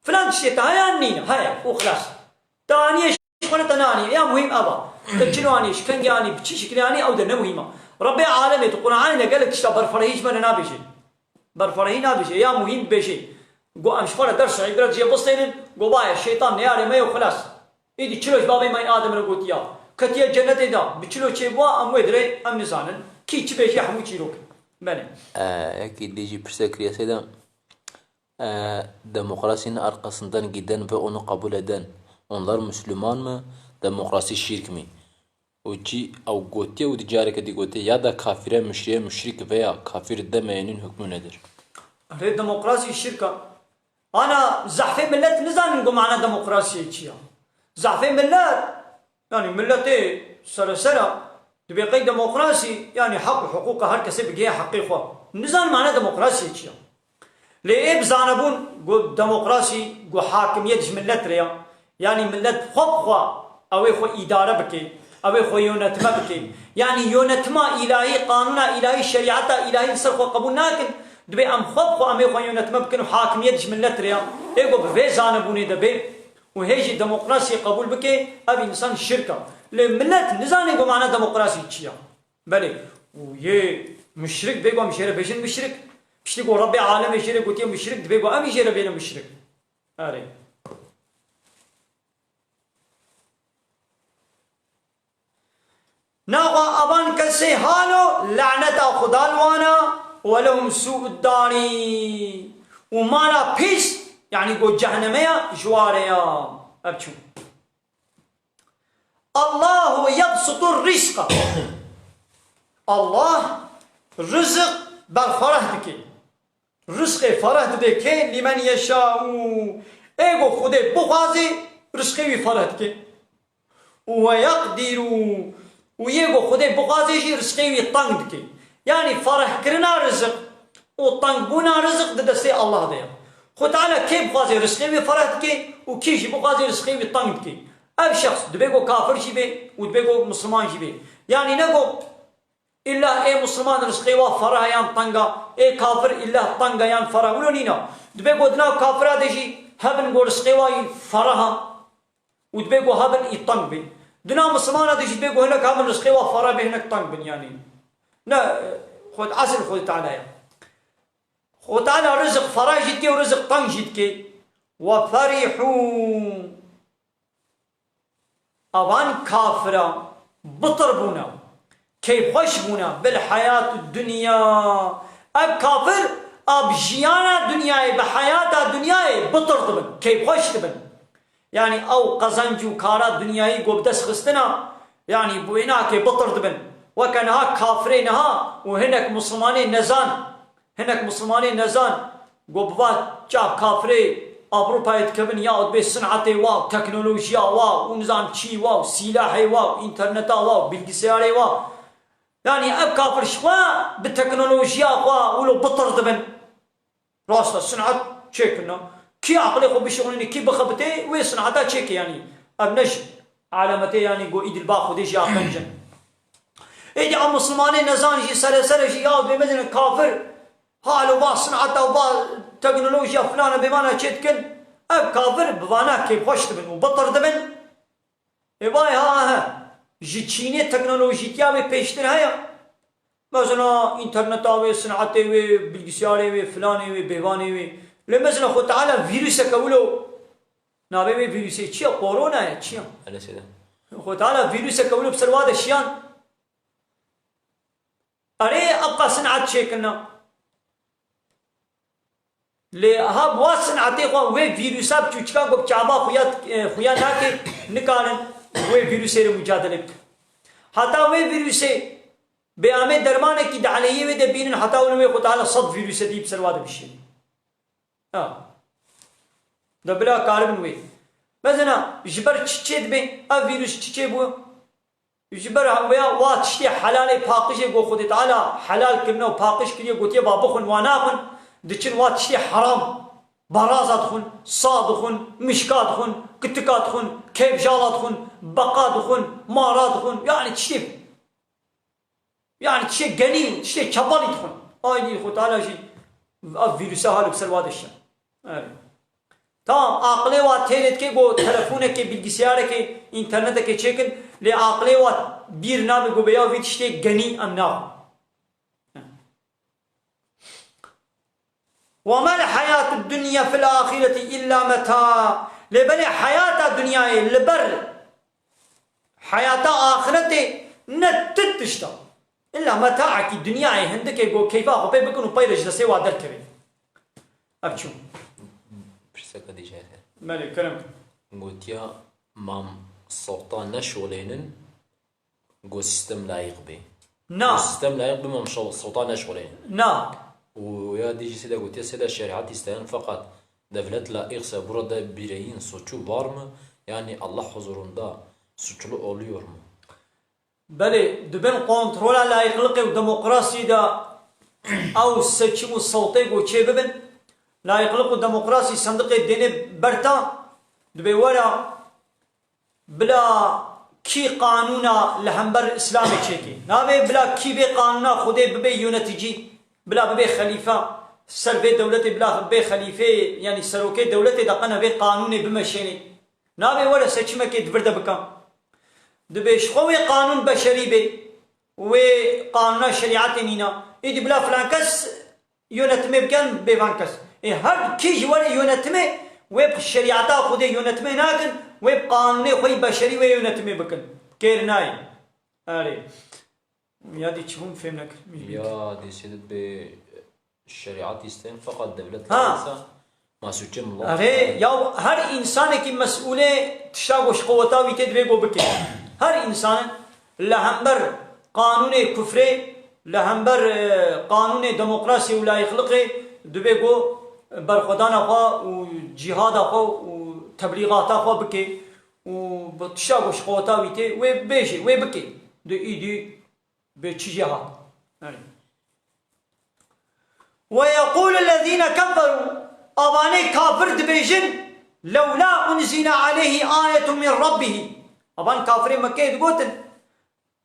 filan tiştê te heye an nîne, heye û xilas. Te aniye ji xwe re te neaniye, ya muhîm ev e. Te çilo anî, ji kengî anî, bi çi şiklî anî, ew der ne muhîm e. Rebbê alemê di Qur'anê de gelek tişta berferehî ji me re nabêje. Berferehî nabêje, ya muhîm dibêje. Got em ji xwe re dersa îbret jê bistênin, got baye şeytan neyarê me ye û xilas. Îdî çilo ji babê me yê Adem re gotiya, ketiye cennetê de, bi çilo çêbûwa em wê dirê em nizanin. Kî çi bêje hemû çîrok in. Belê. E, yekî dî jî pirse kiriye seyda, e, demokrasinin arkasından giden ve onu kabul eden, onlar Müslüman mı? Demokrasi şirk mi? Û çi ew gotiye û di careke dî gotiye, ya da kafire, müşriye, müşrik veya kafir demeyenin hükmü nedir? Erê demokrasî şirk e. Ana zehfê millet nizanin ku mana demokrasiyê çi ya. Zehfê millet, yanî milletê seresera dibê qey demokrasî, yanî heq û hiqûqa her kesê bigihê heqê xwe. Nizanin mana demokrasiyê çi ya. Lê ê bi zanebûn ku demokrasî, ku hakimiyet ji millet re ya. Yanî millet xwe bi xwe, ew ê xwe îdare bike, ew ê xwe yönetme bike. Yanî yönetima îlahî, qanûna îlahî, şerîeta îlahî li ser xwe qebûl nakin. Dibê em xwe bi xwe, em ê xwe yönetme bikin û hakimiyet ji millet re ya. Ê ku bi vê zanebûnê de bê û hê jî demokrasiyê qebûl bike, ev însan şirk e. Lê millet nizane ku mana demokrasî çi ya. Belê. Û yê muşrik bê ku em jê re bêjin muşrik. Piştî ku Rebbê alemê jê re gotiye muşrik, dibê ku em jî jê re bêne muşrik. Erê. Naxwe avan kesê halo laneta Xuda li wan e, we lehum sû'ud darî. Û mala pîs, yanî ku cehnemê ya, ji wa re ya. Ev çû. Allahu yebsutur rizqa. Allah rizik berfereh dike. Rizqê fereh dide kê? Limen yeşa'u. Ê ku Xwedê bixwaze, rizqê wî fereh dike. Û ve yeqdiru. Û yê ku Xwedê bixwaze jî rizqê wî teng dike. Yanî ferehkirina rizik û tengbûna rizik di destê Allah de ye. Xwe Teala kê bixwaze rizqê wî fereh dike û kê jî bixwaze rizqê wî teng dike. Ev şexs dibê ku kafir jî bê û dibê ku misliman jî bê. Yanî ne ku îlla ê misliman rizqê wa fereh e yan teng e, ê kafir îlla teng e yan fereh e. Wilo nîne. Dibê ku di nav kafira de jî hebin ku rizqê wa yî fereh e û dibê ku hebin î teng bê. Di nav mislimana de jî dibê ku hinek hebin rizqê wa fereh bê, hinek teng bin yanî. Ne, xwe, esil Xwedê Teala ye. Xwe Teala rizik fereh jî dike û rizik teng jî dike. Ve ferihû. Avan kafira bitir bûne, keyfxweş bûne, bil heyatid dunya. Ev kafir a bi jiyana dunyayê, bi heyata dunyayê bitir dibin, keyfxweş dibin. Yanî ew qezenc û kara dunyayî ku bi dest xistina, Yanî bi wê nakê bitir dibin. Weke niha kafirê niha û hinek Mislimanê nezan, hinek Mislimanê nezan, go bi va çav kafirê Ewropayê dikevin ya dibê sinetê wa, teknolojiya wa û nizam çî wa û sîlahê wa û înterneta wa û bilgisayarê wa. Yanî ev kafir ji xwe bi teknolojiya xwe wilo bitir dibin. Rast e, sinet çêkirina. Kî aqilê xwe bişixulînê, kî bixebitê, wê sineta çêke yanî. Ev ne ji alametê yanî go îdî li ba Xwedê jî aqenc in. Êdî ew Mislimanê nezan jî sere sere jî ya bê mezin kafir. Halo va sineta va teknolojiya filana bêvana çê dikin. Ev kafir bi vana kêfxweş dibin û bitir dibin. Ê vay ha he. Ji Çînê teknolojîtiya wê pêştir heye. Mesela înterneta wê, sinetê wê, bilgisayarê wê, filanê wê, bêvanê wê. Lê mesela Xwe Teala vîruseke wilo navê wê vîrusê çi ye? Korona ye, çi ye? Elesêde. Xwe Teala vîruseke wilo bi ser wa de şiyan. Erê, ev qas sinet çêkirina. Lê ha bi wa sinetê xwe wê vîrusa biçûçika ku bi çava xuya, e, xuya nake, nikarin wê vîrusê re mucadele bikin. Heta wê vîrusê bê amê dermanekî di eleyê wê de bînin, heta wê Xwe Teala sed vîrusê dî bi ser wa de bişînin. Ha. De bila karibin wê. Mesela ji ber çi çê dibe? Ev vîrus çi çê bû? Ji ber vêya wa tiştê helalê paqijê ku Xwedê Teala helal kirine û paqij kiriye, gotiye, va bixwin, wa naxwin, diçin wa tiştê heram, baraza dixwin, sa dixwin, mişka dixwin, kitika dixwin, kevjala dixwin, beqa dixwin, mara dixwin, yanî tiştê, yanî tiştê genî, tiştê çepalî dixwin. Aydî Xwedê Teala jî ev vîrusa halo bi ser wa de şiya. Evet. Tamam, aqilê wa têrê dike ku telefonekê, bilgisayareke, înternetekê çêkin, lê aqilê wa bîr nabe ku beya vî tiştê genî em naxwin. وما الحياة الدنيا في الآخرة إلا متاع. Lê belê heyata dinyayê li ber heyata axiretê ne ti tişta. Îlla metaekî dinyayê hindikê ku keyfa xwe pê bikin û pey re ji destê wa derkevin. Ev çû. Pirseka dî jê heye. Belê, kerem. Gotiya, mam sewta neşolênin, go sîstem layîq bê. Na. Go sîstem layîq bê, mam şew-, sewta neşolênin. Na. Û ya dî jî sêde gotiya, sêde şerîet îsteyen feqet devlet layîq se, burada bireyîn suçu var mı? Yani Allah huzurunda suçlu oluyor mu? Belê, di bin kontrola layîqliqê û demokrasiyê de ew seçim û sewtê ku çê bibin, layîqliq û demokrasî sendiqê dênê ber te, dibê were bila kî qanûna li hember Îslamê çêkê. Nabê bila kî bê qanûna Xwedê bibê yöneticî, bila bibê xelîfe, ser vê dewletê bila bê xelîfê, yanî serokê dewletê de qene vê qanûnê bimeşênê. Nabê were seçimekê di vir de bike. Dibê ji xwe wê qanûn beşerî bê, wê qanûna şerîetê nîna. Îdî bila filan kes yönetimê bikin, bê van kes. Ê her kî ji were yönetimê, wê bi şerîeta Xwedê yönetimê nakin, wê bi qanûnê xwe yî beşerî wê yönetimê bikin. Kêr nayê. Erê. Ya dî çi bû, fêm nekir. Ya dî sêde bê şerîet îsteyin, feqet devlet Ha. layîq se, ma suçê millet. Erê, ya her însanekî mesûlê tişta ku ji qeweta wî tê divê ku bike. Her însan li hember qanûnê kufrê, li hember, e, qanûnê demokrasiyê û layîqliqê divê ku berxwedana xwe û cîhada xwe û teblîxata xwe bike û bi tişta ku ji qeweta wî tê wê bêje, wê bike. Di îdî Bê çi jê hat? Yanî. Ve yeqûlullezîne keferû, avanê kafir dibêjin, lewlâ unzîle aleyhî ayetun min rabbihî. Avan kafirê Mekkeyê digotin,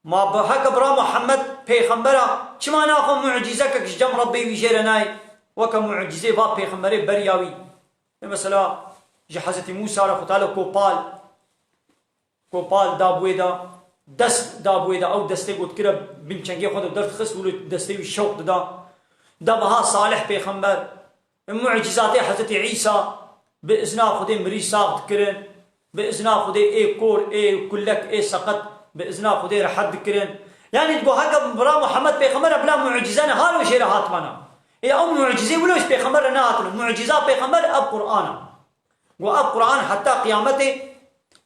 ma bi heke bira Muhammed pêxembera, çima naxwe mucîzekek ji cem Rabbê wî jê re nayê, weke mucîzê va pêxemberê beriya wî. Ê mesela ji Hezretî Mûsa re Xwe Teala kopal, Kopal da bi wê de, dest da bi wê de, ew destê ku dikire bin çengê xwe de derdixist, wilo destê wî şewq dida. Da biha Salih pêxember, mucîzatê Hezretî Îsa, bi izna Xwedê mirî sax dikirin, bi izna Xwedê ê kor, ê kulek, ê seqet, bi izna Xwedê rehet dikirin. Yanî digo heke bira Muhammed pêxember e bila mucîze ne halo jê re hatmana. Ê ew mucîzê wilo ji pêxember re nehatine. Mucîza pêxember ev Qur'an e. Got, ev Quran heta qiyametê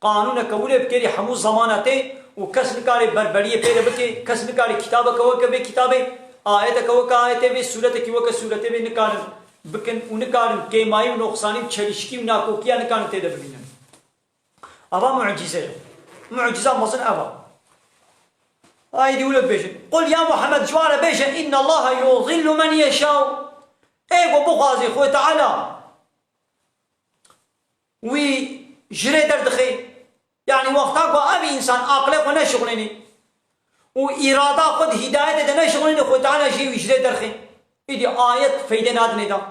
qanûneke wile bi kêrî hemû zemana tê û kes nikare berberiyê pê re bike, kes nikare kitabeke weke vê kitabê, ayeteke weke ayetê vê, sûretekî weke sûretê vê nikarin bikin û nikarin kêmayî û noxsanî û çelişkî û nakokiya nikarin tê de bibînin. Ava mucize ye. Muciza mezin ava. Aydî wilo dibêjin. Qul ya Muhammed, ji wan re bêje, inna Allaha yudillu men yeşâ. Ê ku bixwazî Xwê Teala wî ji rê derdixe. Yanî wexta ku ev însan aqilê xwe neşixulênî û îrada xwe di hîdayetê de neşixulênî, Xwê Teala jî wî ji rê derxe. Îdî ayet feyde nadinê da.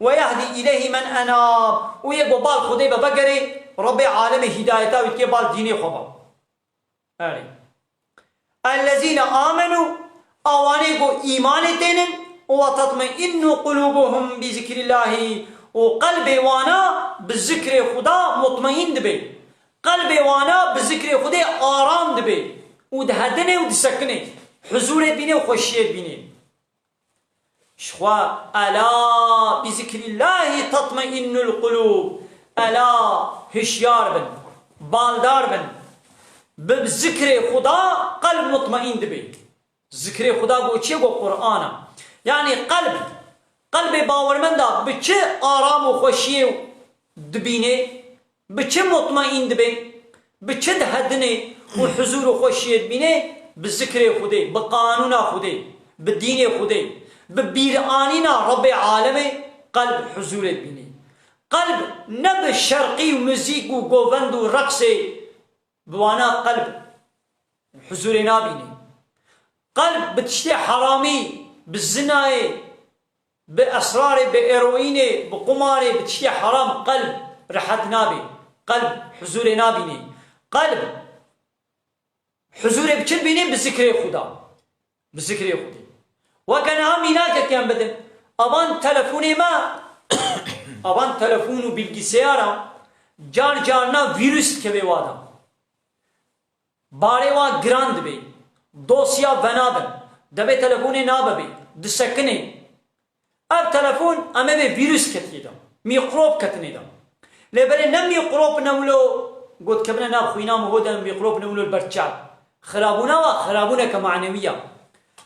Ve yehdi ileyhi men enab. Û yê ku bal Xwedê be vegerê, Rebbê alemê hîdayeta wî dike, bal dînê xwe be. Erê. Ellezîne amenû, awanê ku îmanê tênin, û ve tatmeinnu qulûbuhum bi zikrîllahî, û qelbê wana bi zikrê Xuda mutmeîn dibe. Qelbê wana bi zikrê Xwedê aram dibe û dihedinê û disekine, huzûrê dibîne û xweşiyê dibîne. Jixwe, ela bi zikrîllahî tatmeinnul qulûb. Ela, hişyar bin, baldar bin. Bi zikrê Xuda qelb mutmeîn dibe. Zikrê Xuda got çi? Got Qur'an e. Yanî qelb, qelbê bawermenda bi çi aram û xweşiyê dibîne? Bi çi mutmaîn dibe? Bi çi dihedinê û huzûr û xweşiyê dibîne? Bi zikrê Xwedê, bi qanûna Xwedê, bi dînê Xwedê, bi bîranîna Rebbê alemê qelb huzûrê dibîne. Qelb ne bi şerqî û muzîk û govend û reqsê, bi wana qelb huzûrê nabîne. Qelb bi tiştê heramî, bi zinayê, bi esrarê, bi eroînê, bi qumarê, bi tiştê heram qelb rehet nabe. Qelb huzûrê nabîne. Qelb huzûrê bi çi dibîne? Bi zikrê Xuda. Bi zikrê Xwedê. Weke niha mînakek em bidin. Avan telefonê me, avan telefon û bilgisayara car carna vîrus dikeve wa da. Barê wan giran dibe. Dosya venabin. Devê telefonê nabebê. Disekine. Ev telefon em ê vîrus ketiye de. Mîkrop ketine de. Lê belê ne mîkrop ne wilo got kevine nav xwîna min, ho de mîkrop ne wilo li ber çav. Xirabûna wa xirabûneke manewî ya.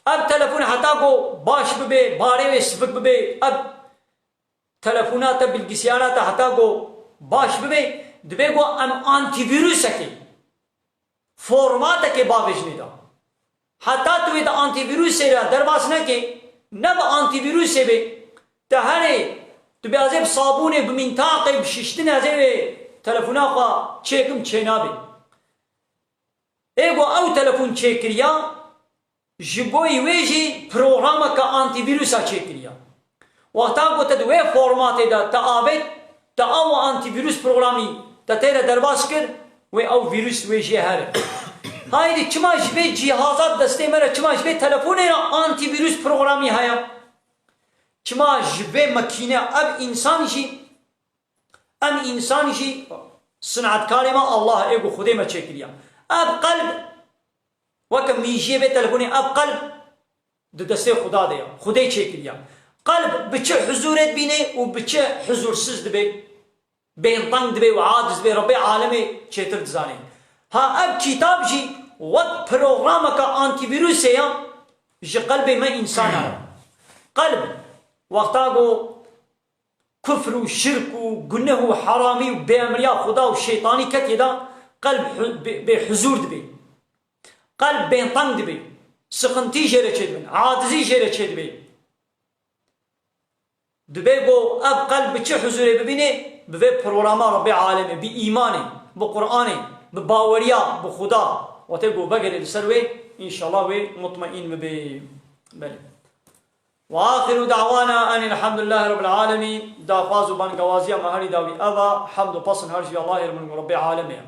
Ev telefon heta ku baş bibe, barê wê sivik bibe, ev telefona te, bilgisayara te heta ku baş bibe, dibe ku em antîvîrusekê, formatekê bavêjinê de. Heta tu wê di antîvîrusê re derbas nekê, ne bi antîvîrusê bê, te herê, tu bê ez ê bi sabûnê, bi mîntaqê, bi şiştinê ez ê wê telefona xwe çêkim, çênabê. Ê ku ew telefon çêkiriya, ji bo wê jî programeke antîvîrusa çêkiriya. Wexta ku te di wê formatê de te avêt, te ew antîvîrus programî te tê re derbas kir, wê ew vîrus wê jê here. Haydî çima ji vê cîhaza di destê me re, çima ji vê telefonê re antîvîrus programî heye? Çima ji vê makîne ev însan jî Em însan jî sinetkarê me Allah ê ku Xwedê me çêkiriya. Ev qelb, weke mîjiyê vê telefonê, ev qelb di destê Xuda de ye. Xwedê çêkiriya. Qelb bi çi huzûrê dibîne û bi çi huzûrsiz dibe? Bênteng dibe û aciz dibe, Rebbê alemê çêtir dizane. Ha ev kitab jî wek programeke antîvîrusê ya ji qelbê me însanan re. Qelb, wexta ku kufr û şirk û guneh û heramî û bêemriya Xuda û şeytanî ketiye de, qelb hu-, bê, bêhuzûr dibe. Qelb bênteng dibe. Sixintî jê re çêdibin, acizî jê re çêdibe. Dibe ku ev qelb bi çi huzûrê bibîne? Bi vê programa Rebbê alemê, bi îmanê, bi Qur'anê, bi baweriya bi Xuda. Wextê ku vegerê li ser wê, înşallah wê mutmeîn bibe. Belê. Ve axiru da'wana enil hamdülillahi rabbil alemin. Daxwaz û bangewaziya me herî dawî ev e. Hemd û pesn her jî Allahê re min û Rebbê alemê ye.